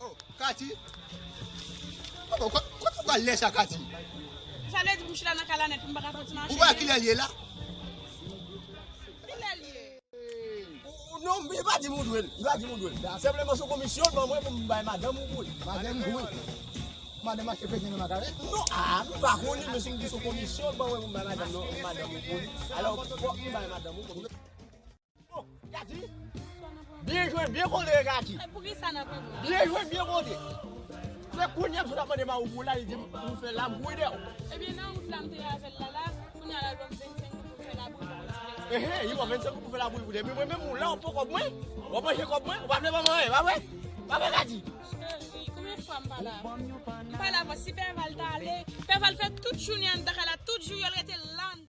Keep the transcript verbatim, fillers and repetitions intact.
Oh, Kati. Oh, bon, kot, kot ou pral lè sa, Kati? Sa vle di pou m chita nan kay la nèt pou m pa ka fè ti mache. Ou wè kilè l ye la? Kilè l ye? Ou, ou, non, li pa di m ou dwe l. Li pa di m ou dwe l. Senpleman, se yon komisyon l ban mwen pou m bay madanm ou pou li. Madanm ou, wi. Madanm achte peze nan makarèl? Non, ah, m pa konnen, men si m di se yon komisyon l ban mwen pou m bay madanm, non, madanm ou pou li. Alò, fòk m bay madanm ou pou li. Oh, Kati? Byen jwe, byen kote, Kati. Byen jwe, byen kote. Se kounye a m sot ap mande Mawou pou la, li di m ou fè labou de w. Ebyen, nan wout la, m te avè l la, la, kounye a la, l ban m vennsenk goud pou fè labou, l ban m ti vennsenk. Ehe, li ban vennsenk goud pou fè labou, pou depi mwen menm, ou la, w pran kòb mwen, w ap manje kòb mwen, ou pa vle ban mwen anyen, pa vre? Pa vre, Kati? Cheri, konbyen fwa m pa la? M pa la, si Pèval ta ale, Pèval fè tout jounen anndan kay la, tout jou yo, l rete la.